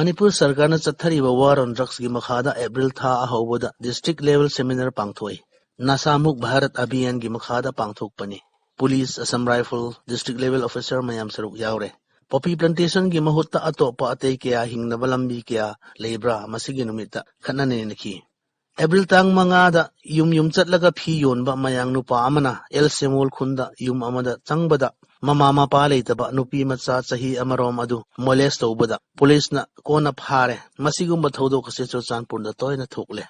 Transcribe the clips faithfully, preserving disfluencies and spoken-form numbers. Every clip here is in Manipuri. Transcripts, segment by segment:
ꯃꯅꯤꯄꯨꯔ ꯁꯔꯀꯥꯔꯅ ꯆꯠꯊꯔꯤꯕ war on drugsꯀꯤ ꯃꯈꯥꯗ ꯑꯦꯄ꯭ꯔꯤꯜ ꯊꯥ ꯑꯍꯧꯕꯗ district level seminar ꯄꯥꯡꯊꯣꯛꯏ꯫ ꯅꯁꯥ ꯃꯨꯛ ꯚꯥꯔꯠ ꯑꯚꯤꯌꯥꯟꯒꯤ ꯃꯈꯥꯗ ꯄꯥꯡꯊꯣꯛꯄꯅꯤ꯫ Police, Assam Rifle, district level officer ꯃꯌꯥꯝ ꯁꯔꯨꯛ ꯌꯥꯎꯔꯦ꯫ Poppy plantationꯒꯤ ꯃꯍꯨꯠꯇ ꯑꯇꯣꯞꯄ ꯑꯇꯩ ꯀꯌꯥ ꯍꯤꯡꯅꯕ ꯂꯝꯕꯤ ꯀꯌꯥ ꯂꯩꯕ꯭ꯔꯥ, ꯃꯁꯤꯒꯤ ꯅꯨꯃꯤꯠꯇ ꯈꯟꯅ ꯅꯩꯅꯈꯤ꯫ ꯑꯦꯄ꯭ꯔꯤꯜ ꯇꯥꯡ ꯃꯉꯥꯗ ꯌꯨꯝ ꯌꯨꯝ ꯆꯠꯂꯒ ꯐꯤ ꯌꯣꯟꯕ ꯃꯌꯥꯡ ꯅꯨꯄꯥ ꯑꯃꯅ ꯑꯦꯜ ꯁꯦꯃꯣꯜ ꯈꯨꯟꯗ ꯌꯨꯝ ꯑꯃꯗ ꯆꯪꯕꯗ ꯃꯃꯥ ꯃꯄꯥ ꯂꯩꯇꯕ ꯅꯨꯄꯤ ꯃꯆꯥ ꯆꯍꯤ ꯑꯃꯔꯣꯝ ꯑꯗꯨ molest ꯇꯧꯕꯗ ꯄꯨꯂꯤꯁꯅ ꯀꯣꯟꯅ ꯐꯥꯔꯦ꯫ ꯃꯁꯤꯒꯨꯝꯕ ꯊꯧꯗꯣꯛ ꯑꯁꯤ ꯆꯨꯔꯆꯥꯟꯄꯨꯔꯗ ꯇꯣꯏꯅ ꯊꯣꯛꯂꯦ꯫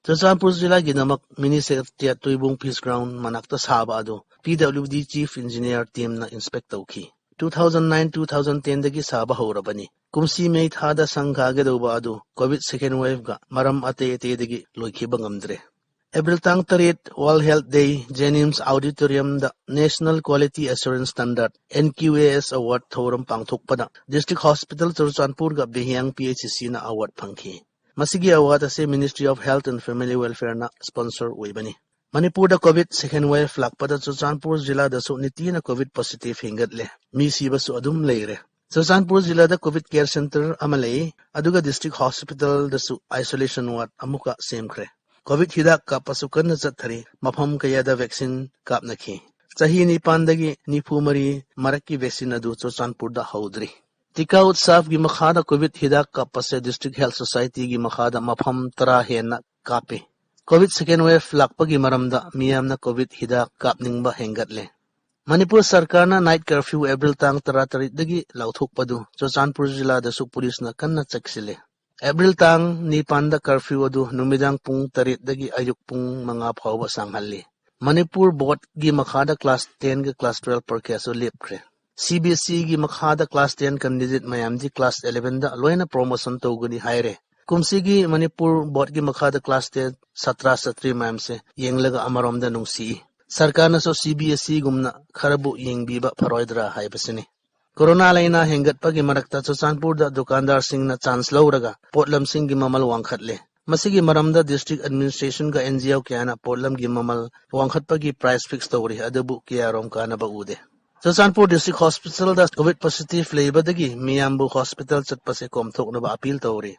Churachandpur ꯖꯤꯂꯥꯒꯤꯗꯃꯛ mini secretariat ꯇꯨꯏꯕꯨꯡ peace ground ꯃꯅꯥꯛꯇ ꯁꯥꯕ ꯑꯗꯨ P W D chief engineer teamꯅ inspect ꯇꯧꯈꯤ꯫ Two thousand nine, two thousand tenꯗꯒꯤ ꯁꯥꯕ ꯍꯧꯔꯕꯅꯤ꯫ ꯀꯨꯝꯁꯤ ꯃꯦ ꯊꯥꯗ ꯁꯪꯒꯥꯒꯗꯧꯕ ꯑꯗꯨ COVID second waveꯒ ꯃꯔꯝ ꯑꯇꯩ ꯑꯇꯩꯗꯒꯤ ꯂꯣꯏꯈꯤꯕ ꯉꯝꯗ꯭ꯔꯦ꯫ ꯑꯦꯄ꯭ꯔꯤꯜ ꯇꯥꯡ ꯇꯔꯦꯠ, World Health Day, JNIMS Auditoriumꯗ National Quality Assurance Standard, N Q A S Award ꯊꯧꯔꯝ ꯄꯥꯡꯊꯣꯛꯄꯗ District Hospital ꯆꯨꯔꯆꯥꯟꯄꯨꯔꯒ ꯕꯤꯍꯤꯌꯥꯡ PHCꯅ award ꯐꯪꯈꯤ꯫ ꯃꯁꯤꯒꯤ award ꯑꯁꯤ Ministry of Health and Family Welfareꯅ sponsor ꯑꯣꯏꯕꯅꯤ꯫ ꯃꯅꯤꯄꯨꯔꯗ COVID second wave ꯂꯥꯛꯄꯗ ꯆꯨꯔꯆꯥꯟꯄꯨꯔ ꯖꯤꯂꯥꯗꯁꯨ ꯅꯤꯇꯤꯅ COVID positive ꯍꯦꯟꯒꯠꯂꯦ꯫ ꯃꯤ ꯁꯤꯕꯁꯨ ꯑꯗꯨꯝ ꯂꯩꯔꯦ꯫ ꯆꯨꯔꯆꯥꯟꯄꯨꯔ ꯖꯤꯂꯥꯗ COVID care center ꯑꯃ ꯂꯩ, ꯑꯗꯨꯒ district hospitalꯗꯁꯨ isolation ward ꯑꯃꯨꯛꯀ ꯁꯦꯝꯈ꯭ꯔꯦ꯫ COVID ꯍꯤꯗꯥꯛ ꯀꯥꯞꯄꯁꯨ ꯀꯟꯅ ꯆꯠꯊꯔꯤ꯫ ꯃꯐꯝ ꯀꯌꯥꯗ vaccine ꯀꯥꯞꯅꯈꯤ꯫ ꯆꯍꯤ ꯅꯤꯄꯥꯟꯗꯒꯤ ꯅꯤꯐꯨ ꯃꯔꯤ ꯃꯔꯛꯀꯤ vaccine ꯑꯗꯨ ꯆꯨꯔꯆꯥꯟꯄꯨꯔꯗ ꯍꯧꯗ꯭ꯔꯤ꯫ ꯇꯤꯀꯥ ꯎꯠꯁꯥꯚꯒꯤ ꯃꯈꯥꯗ COVID ꯍꯤꯗꯥꯛ ꯀꯥꯞꯄꯁꯦ District Health Societyꯒꯤ ꯃꯈꯥꯗ ꯃꯐꯝ ꯇꯔꯥ ꯍꯦꯟꯅ ꯀꯥꯞꯄꯤ꯫ COVID second wave ꯂꯥꯛꯄꯒꯤ ꯃꯔꯝꯗ ꯃꯤꯌꯥꯝꯅ COVID ꯍꯤꯗꯥꯛ ꯀꯥꯞꯅꯤꯡꯕ ꯍꯦꯟꯒꯠꯂꯦ꯫ ꯃꯅꯤꯄꯨꯔ ꯁꯔꯀꯥꯔꯅ night curfew ꯑꯦꯄ꯭ꯔꯤꯜ ꯇꯥꯡ ꯇꯔꯥꯇꯔꯦꯠꯇꯒꯤ ꯂꯥꯎꯊꯣꯛꯄꯗꯨ ꯆꯨꯔꯆꯥꯟꯄꯨꯔ ꯖꯤꯂꯥꯗꯁꯨ ꯄꯨꯂꯤꯁꯅ ꯀꯟꯅ ꯆꯦꯛꯁꯤꯜꯂꯤ꯫ ꯑꯦꯄ꯭ꯔꯤꯜ ꯇꯥꯡ ꯅꯤꯄꯥꯟꯗ curfew ꯑꯗꯨ ꯅꯨꯃꯤꯗꯥꯡ ꯄꯨꯡ ꯇꯔꯦꯠꯇꯒꯤ ꯑꯌꯨꯛ ꯄꯨꯡ ꯃꯉꯥ ꯐꯥꯎꯕ ꯁꯥꯡꯍꯜꯂꯤ꯫ ꯃꯅꯤꯄꯨꯔ boardꯀꯤ ꯃꯈꯥꯗ class tenꯒ class twelve ꯄꯔꯤꯈ꯭ꯌꯥꯁꯨ ꯂꯦꯞꯈ꯭ꯔꯦ꯫ CBSEꯒꯤ ꯃꯈꯥꯗ class ten candidate ꯃꯌꯥꯝꯗꯤ class elevenꯗ ꯂꯣꯏꯅ promotion ꯇꯧꯒꯅꯤ ꯍꯥꯏꯔꯦ꯫ ꯀꯨꯝꯁꯤꯒꯤ ꯃꯅꯤꯄꯨꯔ boardꯀꯤ ꯃꯈꯥꯗ class ten ꯁꯥꯇ꯭ꯔ ꯁꯥꯇ꯭ꯔꯤ ꯃꯌꯥꯝꯁꯦ ꯌꯦꯡꯂꯒ ꯑꯃꯔꯣꯝꯗ ꯅꯨꯡꯁꯤꯏ꯫ ꯁꯔꯀꯥꯔꯅꯁꯨ CBSEꯒꯨꯝꯅ ꯈꯔꯕꯨ ꯌꯦꯡꯕꯤꯕ ꯐꯔꯣꯏꯗ꯭ꯔꯥ ꯍꯥꯏꯕꯁꯤꯅꯤ꯫ ꯀꯣꯔꯣꯅꯥ ꯂꯥꯏꯅꯥ ꯍꯦꯟꯒꯠꯄꯒꯤ ꯃꯔꯛꯇ ꯆꯨꯔꯆꯥꯟꯄꯨꯔꯗ ꯗꯨꯀꯥꯟꯗꯥꯔꯁꯤꯡꯅ chance ꯂꯧꯔꯒ ꯄꯣꯠꯂꯝꯁꯤꯡꯒꯤ ꯃꯃꯜ ꯋꯥꯡꯈꯠꯂꯦ꯫ ꯃꯁꯤꯒꯤ ꯃꯔꯝꯗ district administrationꯒ NGO ꯀꯌꯥꯅ ꯄꯣꯠꯂꯝꯒꯤ ꯃꯃꯜ ꯋꯥꯡꯈꯠꯄꯒꯤ price fix ꯇꯧꯔꯤ, ꯑꯗꯨꯕꯨ ꯀꯌꯥꯔꯣꯝ ꯀꯥꯟꯅꯕ ꯎꯗꯦ꯫ ꯆꯨꯔꯆꯥꯟꯄꯨꯔ ꯗꯤꯁꯇ꯭ꯔꯤꯛ ꯍꯣꯁꯄꯤꯇꯥꯜꯗ ꯀꯣꯚꯤꯗ ꯄꯣꯖꯤꯇꯤꯚ ꯂꯩꯕꯗꯒꯤ ꯃꯤꯌꯥꯝꯕꯨ ꯍꯣꯁꯄꯤꯇꯥꯜ ꯆꯠꯄꯁꯦ ꯀꯣꯝꯊꯣꯛꯅꯕ ꯑꯄꯤꯜ ꯇꯧꯔꯤ꯫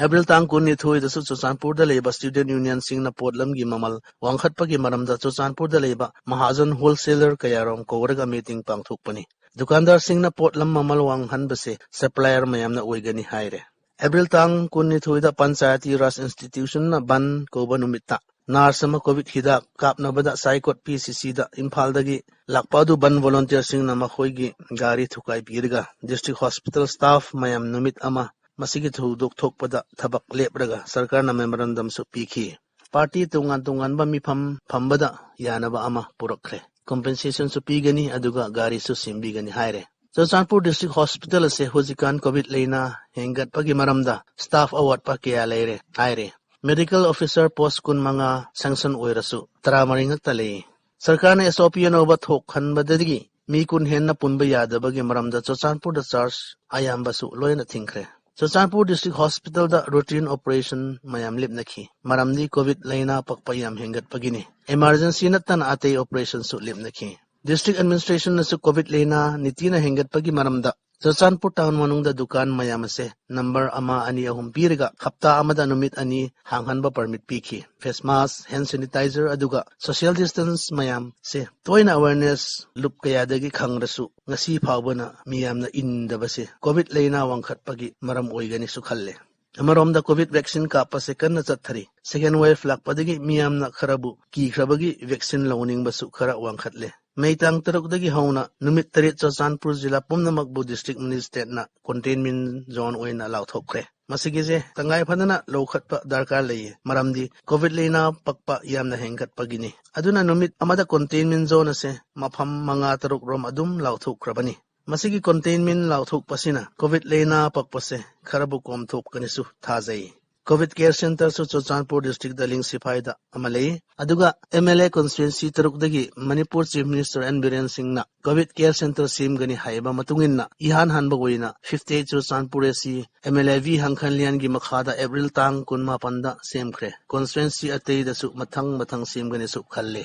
ꯑꯦꯄ꯭ꯔꯤꯜ ꯇꯥꯡ ꯀꯨꯟꯅꯤꯊꯣꯏꯗꯁꯨ ꯆꯨꯔꯆꯥꯟꯄꯨꯔꯗ ꯂꯩꯕ ꯁ꯭ꯇꯨꯗꯦꯟꯠ ꯌꯨꯅꯤꯌꯟꯁꯤꯡꯅ ꯄꯣꯠꯂꯝꯒꯤ ꯃꯃꯜ ꯋꯥꯡꯈꯠꯄꯒꯤ ꯃꯔꯝꯗ ꯆꯨꯔꯆꯥꯟꯄꯨꯔꯗ ꯂꯩꯕ ꯃꯍꯥꯖꯟ ꯍꯣꯜꯁꯦꯂꯔ ꯀꯌꯥꯔꯣꯝ ꯀꯧꯔꯒ ꯃꯤꯇꯤꯡ ꯄꯥꯡꯊꯣꯛꯄꯅꯤ꯫ ꯗꯨꯀꯥꯟꯗꯥꯔꯁꯤꯡꯅ ꯄꯣꯠꯂꯝ ꯃꯃꯜ ꯋꯥꯡꯍꯟꯕꯁꯦ ꯁꯄ꯭ꯂꯥꯏꯌꯔ ꯃꯌꯥꯝꯅ ꯑꯣꯏꯒꯅꯤ ꯍꯥꯏꯔꯦ꯫ ꯑꯦꯄ꯭ꯔꯤꯜ ꯇꯥꯡ ꯀꯨꯟꯅꯤꯊꯣꯏꯗ ꯄꯟꯆꯥꯌꯇꯤ ꯔꯥꯖ ꯏꯟꯁꯇꯤꯇ꯭ꯌꯨꯁꯟꯅ ꯕꯟ ꯀꯧꯕ ꯅꯨꯃꯤꯠꯇ ꯅꯔꯁ ꯑꯃ ꯀꯣꯚꯤꯗ ꯍꯤꯗꯥꯛ ꯀꯥꯞꯅꯕꯗ ꯁꯥꯏꯀꯣꯠ ꯄꯤ ꯁꯤ ꯁꯤꯗ ꯏꯝꯐꯥꯜꯗꯒꯤ ꯂꯥꯛꯄ ꯑꯗꯨ ꯕꯟ ꯚꯣꯂꯨꯟꯇꯤꯌꯔꯁꯤꯡꯅ ꯃꯈꯣꯏꯒꯤ ꯒꯥꯔꯤ ꯊꯨꯒꯥꯏꯕꯤꯔꯒ ꯗꯤꯁꯇ꯭ꯔꯤꯛ ꯍꯣꯁꯄꯤꯇꯥꯜ ꯁ꯭ꯇꯥꯐ ꯃꯌꯥꯝ ꯅꯨꯃꯤꯠ ꯑꯃ ꯃꯁꯤꯒꯤ ꯊꯧꯗꯣꯛ ꯊꯣꯛꯄꯗ ꯊꯕꯛ ꯂꯦꯞꯂꯒ ꯁꯔꯀꯥꯔꯅ ꯃꯦꯃꯣꯔꯦꯟꯗꯝꯁꯨ ꯄꯤꯈꯤ꯫ ꯄꯥꯔꯇꯤ ꯇꯣꯉꯥꯟ ꯇꯣꯉꯥꯟꯕ ꯃꯤꯐꯝ ꯐꯝꯕꯗ ꯌꯥꯅꯕ ꯑꯃ ꯄꯨꯔꯛꯈ꯭ꯔꯦ꯫ ꯀꯝꯄꯦꯟꯁꯦꯁꯟꯁꯨ ꯄꯤꯒꯅꯤ, ꯑꯗꯨꯒ ꯒꯥꯔꯤꯁꯨ ꯁꯦꯝꯕꯤꯒꯅꯤ ꯍꯥꯏꯔꯦ꯫ ꯆꯨꯔꯆꯥꯟꯄꯨꯔ ꯗꯤꯁꯇ꯭ꯔꯤꯛ ꯍꯣꯁꯄꯤꯇꯥꯜ ꯑꯁꯦ ꯍꯧꯖꯤꯛꯀꯥꯟ ꯀꯣꯚꯤꯗ ꯂꯩꯅꯥ ꯍꯦꯟꯒꯠꯄꯒꯤ ꯃꯔꯝꯗ ꯁ꯭ꯇꯥꯐ ꯑꯋꯥꯠꯄ ꯀꯌꯥ ꯂꯩꯔꯦ ꯍꯥꯏꯔꯦ꯫ ꯃꯦꯗꯤꯀꯦꯜ ꯑꯣꯐꯤꯁꯥꯔ ꯄꯣꯁ ꯀꯨꯟꯃꯉꯥ ꯁꯦꯡꯁꯟ ꯑꯣꯏꯔꯁꯨ ꯇꯔꯥꯃꯔꯤ ꯉꯛꯇ ꯂꯩ꯫ ꯁꯔꯀꯥꯔꯅ ꯑꯦꯁ ꯑꯣ ꯄꯤ ꯑꯅꯧꯕ ꯊꯣꯛꯍꯟꯕꯗꯒꯤ ꯃꯤ ꯀꯨꯟ ꯍꯦꯟꯅ ꯄꯨꯟꯕ ꯌꯥꯗꯕꯒꯤ ꯃꯔꯝꯗ ꯆꯨꯔꯆꯥꯟꯄꯨꯔꯗ ꯆꯔꯆ ꯑꯌꯥꯝꯕꯁꯨ ꯂꯣꯏꯅ ꯊꯤꯡꯈ꯭ꯔꯦ꯫ ꯆꯨꯔꯆꯥꯟꯄꯨꯔ ꯗꯤꯁꯇ꯭ꯔꯤꯛ ꯍꯣꯁꯄꯤꯇꯥꯜꯗ ꯔꯨꯇꯤꯟ ꯑꯣꯄꯔꯦꯁꯟ ꯃꯌꯥꯝ ꯂꯦꯞꯅꯈꯤ, ꯃꯔꯝꯗꯤ ꯀꯣꯚꯤꯗ ꯂꯩꯅꯥ ꯄꯛꯄ ꯌꯥꯝ ꯍꯦꯟꯒꯠꯄꯒꯤꯅꯤ꯫ ꯏꯃꯥꯔꯖꯦꯟꯁꯤ ꯅꯠꯇꯅ ꯑꯇꯩ ꯑꯣꯄꯔꯦꯁꯟꯁꯨ ꯂꯦꯞꯅꯈꯤ꯫ ꯗꯤꯁꯇ꯭ꯔꯤꯛ ꯑꯦꯗꯃꯤꯅꯤꯁꯇ꯭ꯔꯦꯁꯟꯅꯁꯨ ꯀꯣꯚꯤꯗ ꯂꯩꯅꯥ ꯅꯤꯇꯤꯅ ꯍꯦꯟꯒꯠꯄꯒꯤ ꯃꯔꯝꯗ ꯆꯨꯔꯆꯥꯟꯄꯨꯔ ꯇꯥꯎꯟ ꯃꯅꯨꯡꯗ ꯗꯨꯀꯥꯟ ꯃꯌꯥꯝ ꯑꯁꯦ ꯅꯝꯕꯔ ꯑꯃ, ꯑꯅꯤ, ꯑꯍꯨꯝ ꯄꯤꯔꯒ ꯍꯞꯇꯥ ꯑꯃꯗ ꯅꯨꯃꯤꯠ ꯑꯅꯤ ꯍꯥꯡꯍꯟꯕ ꯄꯔꯃꯤꯠ ꯄꯤꯈꯤ꯫ ꯐꯦꯁ ꯃꯥꯁꯛ, ꯍꯦꯟ ꯁꯦꯅꯤꯇꯥꯏꯖꯔ ꯑꯗꯨꯒ ꯁꯣꯁꯤꯌꯦꯜ ꯗꯤꯁꯇꯦꯟꯁ ꯃꯌꯥꯝꯁꯦ ꯇꯣꯏꯅ ꯑꯦꯋꯦꯌꯔꯅꯦꯁ ꯂꯨꯞ ꯀꯌꯥꯗꯒꯤ ꯈꯪꯂꯁꯨ ꯉꯁꯤ ꯐꯥꯎꯕꯅ ꯃꯤꯌꯥꯝꯅ ꯏꯟꯗꯕꯁꯦ ꯀꯣꯚꯤꯗ ꯂꯩꯅꯥ ꯋꯥꯡꯈꯠꯄꯒꯤ ꯃꯔꯝ ꯑꯣꯏꯒꯅꯤꯁꯨ ꯈꯜꯂꯦ꯫ ꯑꯃꯔꯣꯝꯗ ꯀꯣꯚꯤꯗ ꯚꯦꯛꯁꯤꯟ ꯀꯥꯞꯄꯁꯦ ꯀꯟꯅ ꯆꯠꯊꯔꯤ꯫ ꯁꯦꯀꯦꯟ ꯋꯦꯚ ꯂꯥꯛꯄꯗꯒꯤ ꯃꯤꯌꯥꯝꯅ ꯈꯔꯕꯨ ꯀꯤꯈ꯭ꯔꯕꯒꯤ ꯚꯦꯛꯁꯤꯟ ꯂꯧꯅꯤꯡꯕꯁꯨ ꯈꯔ ꯋꯥꯡꯈꯠꯂꯦ꯫ ꯃꯦ ꯇꯥꯡ ꯇꯔꯨꯛꯇꯒꯤ ꯍꯧꯅ ꯅꯨꯃꯤꯠ ꯇꯔꯦꯠ ꯆꯨꯔꯆꯥꯟꯄꯨꯔ ꯖꯤꯂꯥ ꯄꯨꯝꯅꯃꯛꯄꯨ ꯗꯤꯁꯇ꯭ꯔꯤꯛ ꯃꯦꯖꯤꯁꯇ꯭ꯔꯦꯠꯅ ꯀꯟꯇꯦꯟꯃꯦꯟꯠ ꯖꯣꯟ ꯑꯣꯏꯅ ꯂꯥꯎꯊꯣꯛꯈ꯭ꯔꯦ꯫ ꯃꯁꯤꯒꯤꯁꯦ ꯇꯉꯥꯏ ꯐꯗꯅ ꯂꯧꯈꯠꯄ ꯗꯔꯀꯥꯔ ꯂꯩꯌꯦ, ꯃꯔꯝꯗꯤ ꯀꯣꯚꯤꯗ ꯂꯩꯅꯥ ꯄꯛꯄ ꯌꯥꯝꯅ ꯍꯦꯟꯒꯠꯄꯒꯤꯅꯤ꯫ ꯑꯗꯨꯅ ꯅꯨꯃꯤꯠ ꯑꯃꯗ ꯀꯟꯇꯦꯟꯃꯦꯟꯠ ꯖꯣꯟ ꯑꯁꯦ ꯃꯐꯝ ꯃꯉꯥ ꯇꯔꯨꯛ ꯔꯣꯝ ꯑꯗꯨꯝ ꯂꯥꯎꯊꯣꯛꯈ꯭ꯔꯕꯅꯤ꯫ ꯃꯁꯤꯒꯤ ꯀꯟꯇꯦꯟꯃꯦꯟꯠ ꯂꯥꯎꯊꯣꯛꯄꯁꯤꯅ ꯀꯣꯚꯤꯗ ꯂꯩꯅꯥ ꯄꯛꯄꯁꯦ ꯈꯔꯕꯨ ꯀꯣꯝꯊꯣꯛꯀꯅꯤꯁꯨ ꯊꯥꯖꯩ꯫ ꯀꯣꯚꯤꯗ ꯀꯦꯌꯔ ꯁꯦꯟꯇꯔꯁꯨ ꯆꯨꯔꯆꯥꯟꯄꯨꯔ ꯗꯤꯁꯇ꯭ꯔꯤꯛꯇ ꯂꯤꯡꯁꯤꯐꯥꯏꯗ ꯑꯃ ꯂꯩ꯫ ꯑꯗꯨꯒ ꯑꯦꯝ ꯑꯦꯜ ꯑꯦ ꯀꯟꯁꯇꯤꯇ꯭ꯋꯦꯟꯁꯤ ꯇꯔꯨꯛꯇꯒꯤ Manipur chief minister N Biren ꯁꯤꯡꯅ ꯀꯣꯚꯤꯗ ꯀꯦꯌꯔ ꯁꯦꯟꯇꯔ ꯁꯦꯝꯒꯅꯤ ꯍꯥꯏꯕ ꯃꯇꯨꯡ ꯏꯟꯅ ꯏꯍꯥꯟ ꯍꯥꯟꯕ ꯑꯣꯏꯅ ꯐꯤꯐꯇꯤ ꯑꯩꯠ ꯆꯨꯔꯆꯥꯟꯄꯨꯔ ꯑꯦ ꯁꯤ ꯑꯦꯝ ꯑꯦꯜ ꯑꯦ ꯚꯤ ꯍꯪꯈꯟꯂꯤꯌꯥꯟꯒꯤ ꯃꯈꯥꯗ ꯑꯦꯄ꯭ꯔꯤꯜ ꯇꯥꯡ ꯀꯨꯟꯃꯥꯄꯟꯗ ꯁꯦꯝꯈ꯭ꯔꯦ꯫ ꯀꯟꯁꯇꯤꯇ꯭ꯋꯦꯟꯁꯤ ꯑꯇꯩꯗꯁꯨ ꯃꯊꯪ ꯃꯊꯪ ꯁꯦꯝꯒꯅꯤꯁꯨ ꯈꯜꯂꯦ꯫